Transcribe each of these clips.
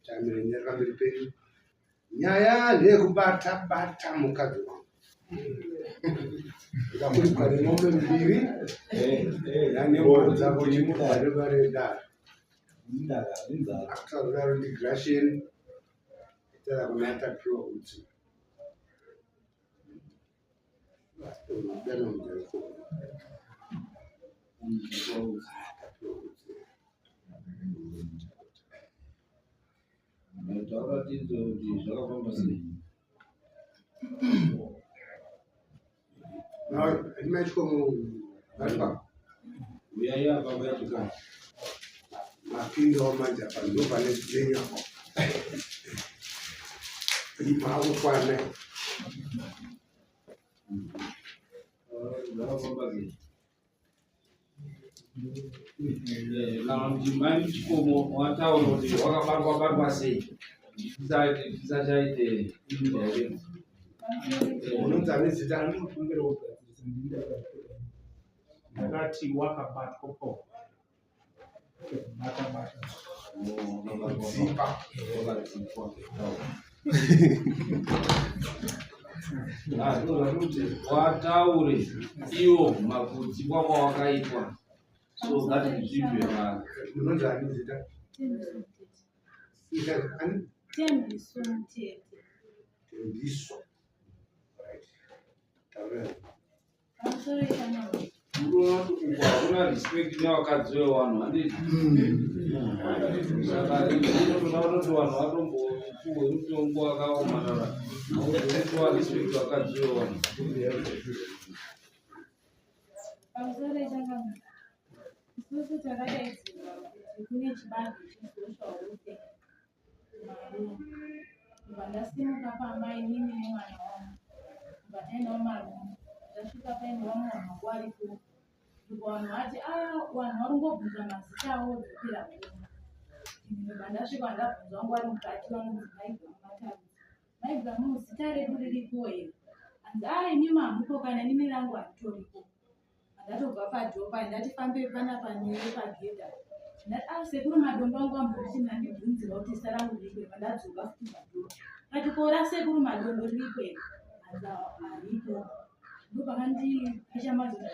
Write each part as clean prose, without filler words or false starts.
Chamire nyaya pamberi penyu. Nyaya ndeyekubata bata mukadzi wangu. Ndikakuripwa nemombe mbiri nemboro dzako chimubare bare dare. Akutaura kudaro ndiGratian taura kuna Tapiwa Utsi. Taura tinzwe kuti zvakafamba sei. Uyai apa vayachikana. Mapindawo manje apa ndo pane zvenyu apa. Ipaakukwana. Zvakafamba sei? Kana kuti mai muchikomo wataura kuti wakabatwa batwa sei, tisachaite indirect. Unonzi ane zita? Ndakati wakabatwa po bata bata. Kudzipa. Wakadzipwa. Ah, ndinoda kuti wataure iwo makudzipwa kwawakaitwa so that zvibve vanhu. Unonzi ani zita? Zita ani? Tembiso Mutete. Tembiso. Right. Taura. Pamusoro ichanama. Unoona kuti uku hakuna respect nevakadzi vevanhu, handiti? Saka inotoda kutoti vanhu vatombopuwe mutongo wakaomarara nokuti respect vakadzi vevanhu. Pamusoro ichanama. Isusu takadaidzirwa kuti kune chibage chesocial welfare kumaruwa. Ndobva ndasimuka pamba inini nemwana wangu. Ndobva taendawo maruwa. Tasvika paine vamwe vanhu vangu varipo. Ndobva vanhu vati, ah, vanhu vari kungobvunza mazita avo vodzokera kumba. Ndobva ndasvika ndabvunza vangu vari mukati vanonzi Mai Matarudzi. Mai Gamu, zita redu riripo here? Hanzi, ah, imimi hamupo kana inini rangu haritoripo. Ndatobva padhoo paye ndati fambei panapa nepagedha. Ndati ah, sekuru Madombo angu ambonditi mandibvunzira kuti zita rangu riripo here. Pandadzoka futi padhoo. Kati ko rasekuru Madondo riripo here? Hanzi haripo. Ndopakandikashamadza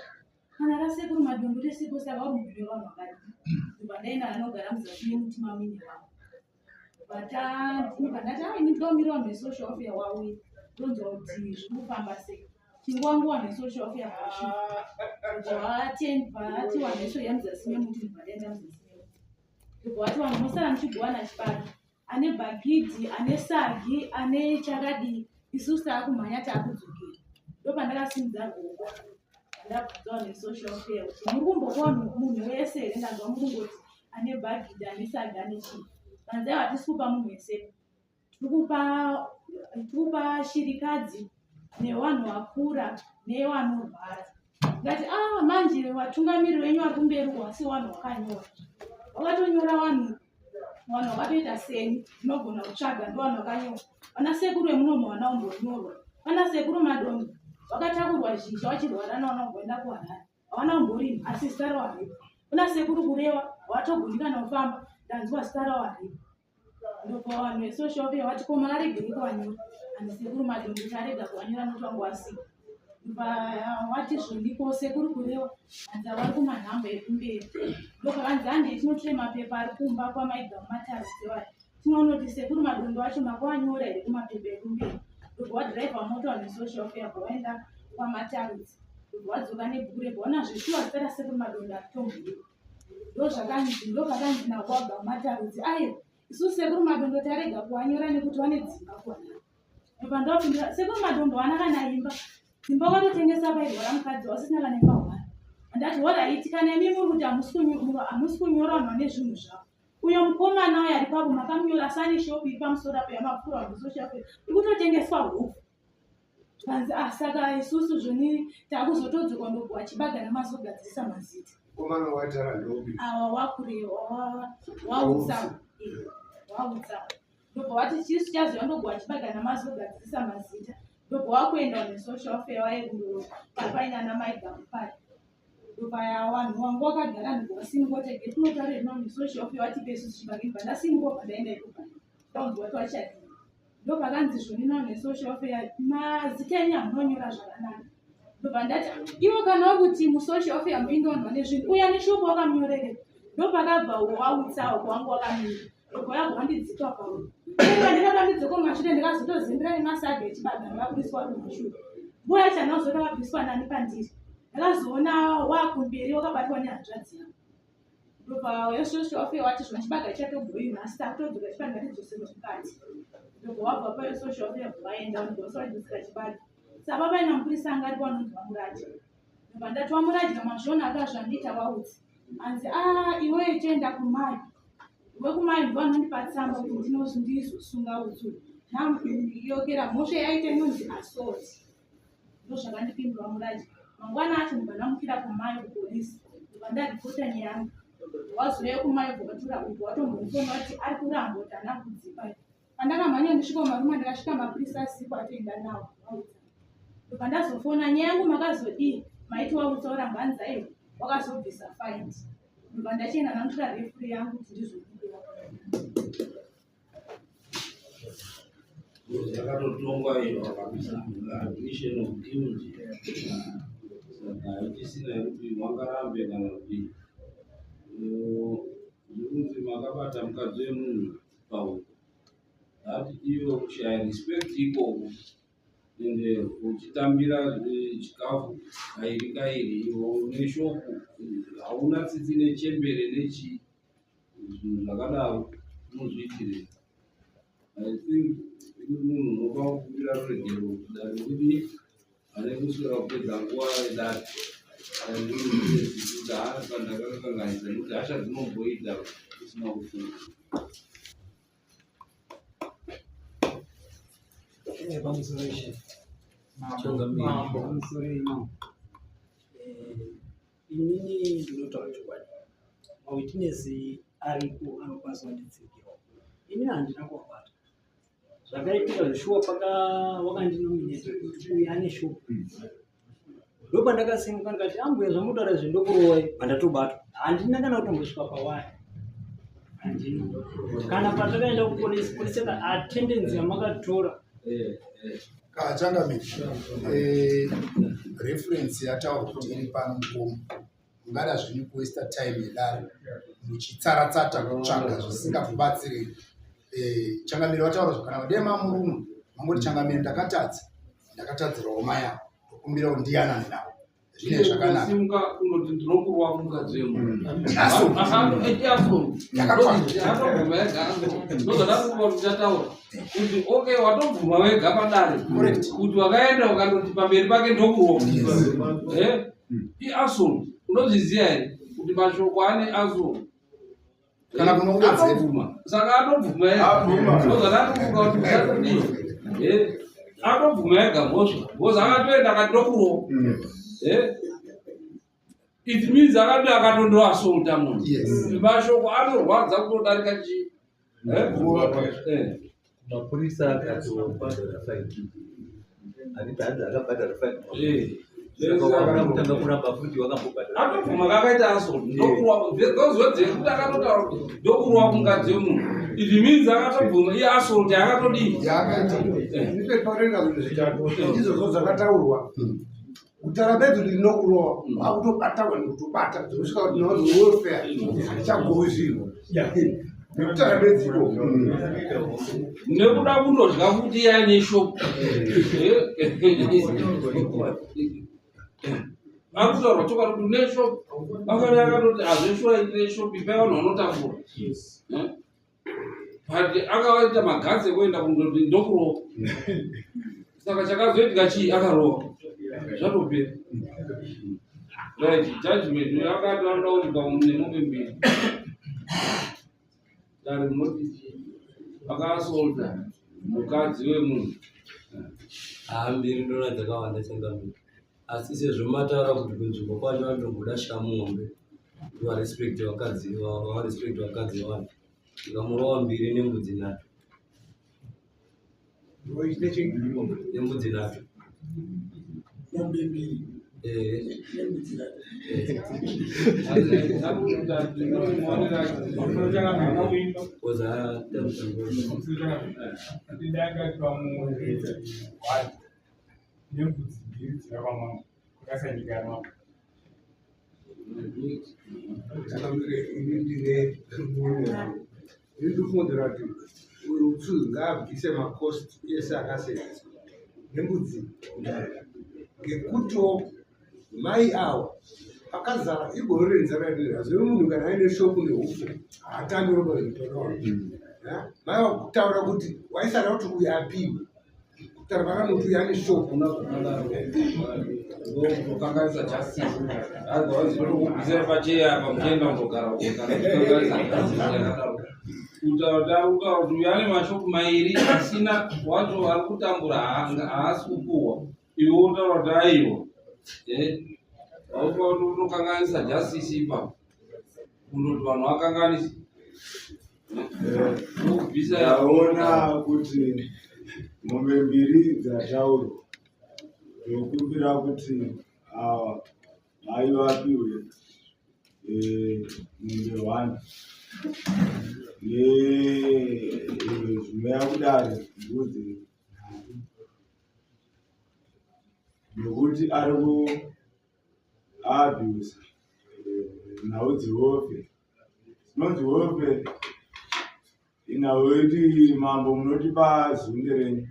kana rasekuru Madondo risipo saka uri mubvunzo vanhu vakadii. Ndobva ndaenda anogara muzasi memuti mamine wangu. Ndobva ndati ah, ini ndinomirira vanhu vesocial welfare wauya ndonzwa kuti zviri kufamba sei. Chinguva nguva vanhu vesocial welfare vasvika. Ndobva vati vanhu vesocial muzasi memuti, ndobva ndaenda muzasi memuti. Ndobva vati vanhu mosara muchigowana chibage. Ane bhagidhi, ane sagi, ane chakadii, isusu taakumhanya taakudzokera. Ndopandakasimudza ruoko. Ndabvunza vanhu vesocial welfare kuti muri kumbopa munhu wese here? Ndanzwa muri kungoti ane bhagidhi, ane sagi, ane chii. Vanzi aiwa, hatisi kupa munhu wese. Tiri kupa shirikadzi nevanhu vakura nevanorwara. Ndati ah, manje vatungamiriri venyu vari kumberi uko asi vanhu vakanyora. Vakatonyora vanhu vakatoita seni ndinogona kutsvaga ndo vanhu vakanyora. Vana sekuru vemunomu havana kumbonyorwa. Vana sekuru Madondo vakatakurwa zhizha vachirwara navana kumboenda kuHarare. Havana kumborima asi zita ravo haripo. Kuna sekuru Kurewa havatogoni kana kufamba, ndanzwa zita ravo haripo. Ndobva vanhu vesocial welfare vati ko makaregerei kuvanyora? Hanzi sekuru Madondo tarega kuvanyora nokuti vangu vasiko. Ndobva vati zvoniko sekuru Kurewa? Hanzi vari kumanhamba ekumberi. Ndobva handei tinotore mapepa ari kumba kwamaibva mumatarudzi vari. Tinoona kuti sekuru Madondo acho makavanyora here kumapepa ekumberi. Ndobva wadhiraivha mota vanhu vesocial welfare bva vaenda kwamatarudzi. Ndobva vadzoka nebhuku rebva zveshuwa zita rasekuru Madondo haritomboripo. Ndozvakanzi ndopakanzi nakwabva mumatarudzi aiwa, isusu sekuru Madondo tarega kuvanyora nekuti vane dzimba kuHarare. Ndobva ndavapindura, sekuru Madondo haana kana imba. Dzimba vakatotengesa pairwara mukadzi wasisina kana imba hwara. Ndati alright, kana imi muri kuti hamusi kunyora vanhu vane zvinhu zvavo. Uyo mukomana uyo ari papo makamunyora asi ane shopu iri pamusoro apo yamapfuura vanhu vesocial welfare ikutotengeswa hupfu. Zvikanzi ah, saka isusu zvoni takuzotodzoka ndokuwa chibaga namazogadzirisa mazita. Mukomana waitara ndobi. Awa wakurewa wautsa wautsa. Ndobva vati chisu chaziva ndokuwa chibaga namazogadzirisa mazita. Ndobva wakuenda nesocial welfare waye kundoro paine ana mai Gamu pari. Ndobva vanhu vangu vakagara ndobva vasimuka kuti regai tinotaura nesocial welfare vatipe isusu chibage. Ndobva ndasimuka bva ndaenda ikoko. Ndaunzwa kuti wachadii. Ndopakanzi zvoni nawo nesocial welfare mazita enyu amunonyora zvakanaka. Ndobva ndati iwo kana wakuti musocial welfare mupinde vanhu vane zvinhu uya neshoko wakamunyorere. Ndopakabva wautsawo wangu wakamira. Ndobva yabva wandidzipa pauri. Ndakada ndidzoka mumashure ndikazotozembera nemasaga echibaga ndakabudiswa mumashure. Mbuya yacho handina kuzoti akabviswa nani pandiri. Ndakazoona wakumberi wakabatwa nehanzvadzi yangu. Ndobva wesocial welfare wati zvona chibaga chatobhoyi nhasi takutodzoka chifanira tidzoserwe mukati. Ndobva wabva payo social welfare bva vaenda ndobva vasawadzosera chibaga. Saka paina mupurisa anga aripo anonzi vaMuradya. Ndobva ndati vaMuradya mazviona akazvandiita vaudzi. Hanzi ah iwe chienda kumai. Iwe kumai ndivo vanondipa tsamba kuti ndizosunga utsu. Yokera mhosva yaita inonzi assault. Ndozvakandipindura Muradya. Mangwana acho ndobva ndamukira kumayo kupolisi. Ndobva ndaripota nyaya yangu. Wazouya kumayo bva vatora uyu watombomufona vati ari kuramba kuti haana kudzipa. Pandakamhanya ndisvika kumaruma ndakasvika mapurisa asipo atoenda nawo. Ndobva ndazofona nyaya yangu makazodii maiti wautsa waramba hanzi aiwa wakazobvisa faindi. Ndobva ndachienda ndamutora refuri yangu kuti ndizobuda. Yakatotongwa iyo akabvisa admission of guilt. Saka haichisina yekuti wangarambe kana kuti zvekunzi makabata mukadzi wemunhu pauko. Ati iyo kushaya respect ikoko ende uchitambira chikafu kairi kairi iwe une shopu hauna tsitsi nechembere nechii zvinhu zvakadaro unozviitirei. I think munhu unopa kukumbira ruregero kuti dare ridi ane kuswera kupedza nguva yedare kuti haapa ndakakanganisa nekuti hasha dzinomboita usina kufunga. Pamusoro ishe. Mambo, pamusoro ino. Inini ndinotaura chokwadi. Mawitness aripo anokwanisa kunditsigirawo. Inini handina kuvabata. Zvakaitika zveshuwa paka wakandinomineta kuti uyu ane shuwa. Ndopandakasimuka ndikati ambuya zvamutaura izvi ndokurovai pandatobatwa. Handina kana kutombosvika pawaya. Handina. Kana patakaenda kupolisi, polisi yaka attendance yamakatora. Kachangamire, reference yataurwa kuti iri pano mukomo mungada zvenyu kuwaster time yedare muchitsaratsata kutsvaga zvisingakubatsirei. Changamire vataura zvakanaka dai mamurumwe mangoti changamire ndakatadza ndakatadzirawo mai avo ndokumbirawo ndiyanane navo zvine zvakanaka. Simuka kunoti ndinokurwa mukadzi wemunhu. Assault. Atobvuma ega ndozvatakuva kuti tataura kuti okay watobvuma wega padare Correct. kuti wakaenda ukandoti pamberi pake ndokurwa iassault unozviziva here kuti mashoko ane assault Kana kunongedzera. Atobvuma saka atobvuma ega Abvuma. ndozvatatofunga kuti uchatodii atobvuma ega mhosva because akatoenda akati ndokurwa it means akati akatondoassaulta munhu. Yes. Mashoko anorwadza kutodarika chii. Mapurisa akatobhadhara faini. Handiti hanzi akabhadhara faini. Saka wakuda kutanga kuramba futi wakambobhadhara. Atobvuma kakaita assault ndokurwa those words ekuti akatotaura kuti ndokurwa mukadzi wemunhu it means akatobvuma iye assault yakatodii. Yaakaita. Parenga zvinhu zvitatu izvozvo zvakataurwa kutaura bedzi kuti ndinokurova kwakutobata vanhu kutobata zvinosvika kuti navanhu welfare handichagowi zvinhu nekutaura bedzi ikoko. Nekuda kundodya futi iya neshopu ari kutaurwa chokwadi kuti neshopu akati akatoti hazveshuwa neshopu ipai vanhu vanotambura. But akaita magatsi ekuenda kundoti ndokurova saka chakazoitika chii akarova zvatopera. Right, judgment uyo akati vanoda kuripa nemombe mbiri dare munoti chii akaassaulta mukadzi wemunhu. Haa mbiri ndona dzakawanda changamire. Asi sezvo mataura kuti kunzvimbo kwacho vanotomboda shamuombe kuti varespect vakadzi varespect vakadzi vevanhu. Ndikamurova mbiri nembudzi nhatu. Nembudzi nhatu. Mombe mbiri. Nembudzi mbiri dzira kwamambo kwakasanyika yamambo. Ini ndine ini ndikufungira kuti uyu utsu ngaabvise makosti ese akasenzeswa nembudzi ngekutiwo mai awa pakazara igore renzara rinera zvino munhu kana aine shopu nehufu haatami ropa zvinotonawa mai vakutaura kuti waisada kuti uyu apiwe kutaura vakanoti uyu ane shopu ndokukanganisa justice otherwise ndokubvisira pacheya apa muchienda kundogara kukanganisa justice yakadaro. Kutaura tautaura kuti uyu ane mashopu mairi asina wacho ari kutambura haasi kupuhwa, iwe wotaura kuti aiwa aupa kuti unokanganisa justice ipapo kundoti vanhu vakanganisa ndokubvisa. Ndaona kuti mombe mbiri dzataurwa, ndokumbira kuti ava mai vapiwe mombe one nezvinoya kudare mbudzi nhatu, nekuti ari ku abuse nhau dzewofe dzinonzi wofe inhau yekuti mambo munotipa zunde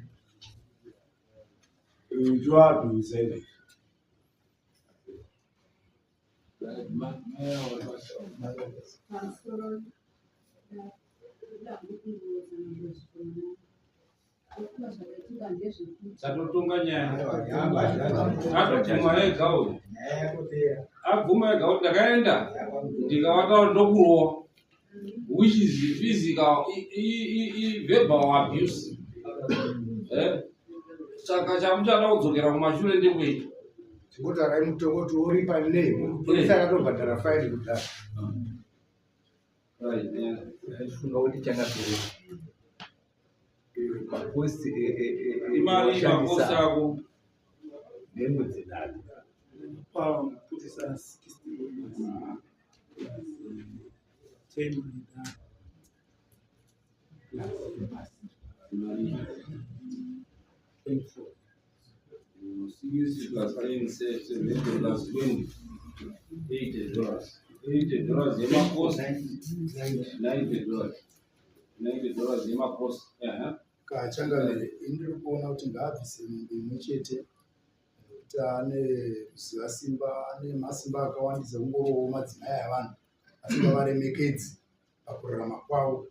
renyu toabhusa izvi. Tatotonga nyaya, atobvuma ega uyu, abvuma ega kuti ndakaenda ndikavataura ndokurowa, which is physical verbal abuse. Saka chamuchada kudzokera kumashure ndekwei? Tingotarai mutongo kuti uripa nei, mupurisa akatobhadhara faini kudhara. Right, yeah. Funga kuti chakapera makosti Imari makosi ako nembudzi nhatu. Pamupurisa 60 10 plus 24. 60 plus 10, 70 plus 20, $80, $80 yemakosi, $90, $90 yemakosi. Kachangamire, ini ndiri kuona kuti ngaabvise mombe imwe chete nekuti ane ruziva simba, ane masimba akawandisa kungorowo madzimai avanhu asingavaremekedzi pakurarama kwavo.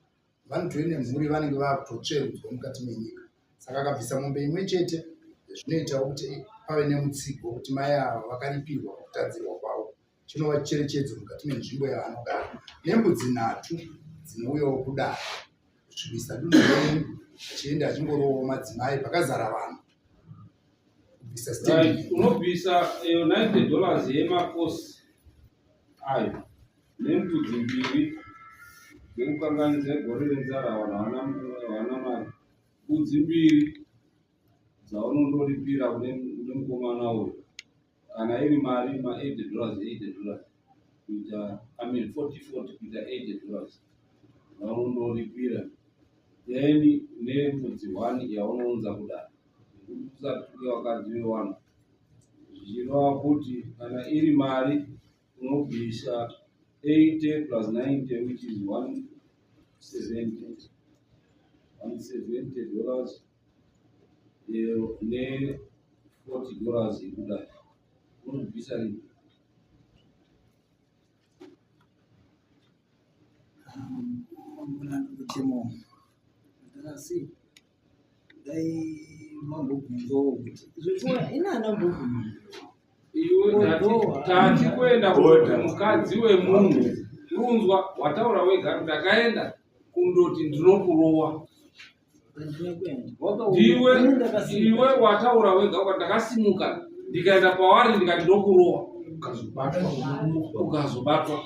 Vanotove nemhuri vanenge vakutotsverudzwa mukati menyika, saka akabvisa mombe imwe chete zvinoitawo kuti pave nemutsigo kuti mai ava vakaripirwa kutadzirwa kwavo, chinova chicherechedzo mukati menzvimbo yavanogara, nembudzi nhatu dzinouyawo kudare kusvibisa dunhu renyu achienda achingorowawo madzimai pakazara vanhu kubvisa standing. Right, unobvisa $90 yemakosi ayo nembudzi mbiri dzekukanganisa gore renzara, vanhu havana mari, mbudzi mbiri dzaunondoripira kune mukomana uyu. Kana iri mari ma$80, $80 kuita, I mean, 40 40 kuita $80 yaunondoripira, then nembudzi one yaunounza kudare nekuti usatuke vakadzi vevanhu, zvichireva kuti kana iri mari unobvisa 80 plus 90, which is 170, $170 ne $40 yekudai unobvisa rini? Mambona mutemo asi dai mambobvunzawo kuti zvechiwa ina mbobvunza. Iwe tati kuenda kuti mukadzi wemunhu urunzwa wataura wega kuti ndakaenda kundoti ndinokurowa. Handina kuenda. Ndiwe iwe wataura wega ukati ndakasimuka ndikaenda pavari ndikati ndokurowa, ukazobatwa. Ukazobatwa.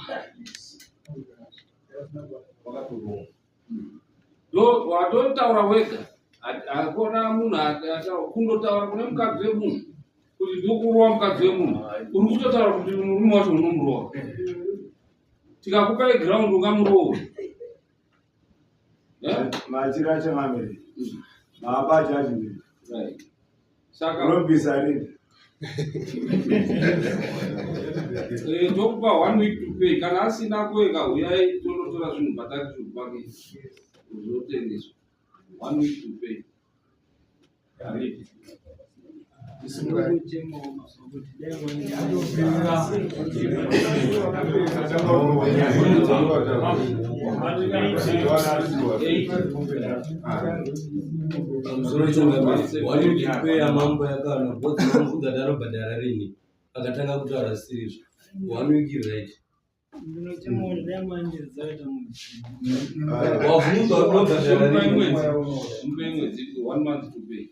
Ndo watotaura wega. Hakuna munhu ataura kundotaura kune mukadzi wemunhu. Kuti ndokurova mukadzi wemunhu, uri kutotaura kuti murume wacho unomurova. Tikakupai ground ungamurowe. Machira changamire. Maapa judgment. Right. Saka unobvisa rini? Tokupa one week to pay. Kana asina kueka huyai tonotora zvinhu patakishopu pake zvotengeswa. One week to pay. Pamusoro changamire, one week to pay yamambo yakana because mamubvunza kuti anobhadhara rini, akatanga kutaura zvisiri izvo. One week, right? Wabvunzwa unobhadhara rini? Mupe mwedzi, one month to pay.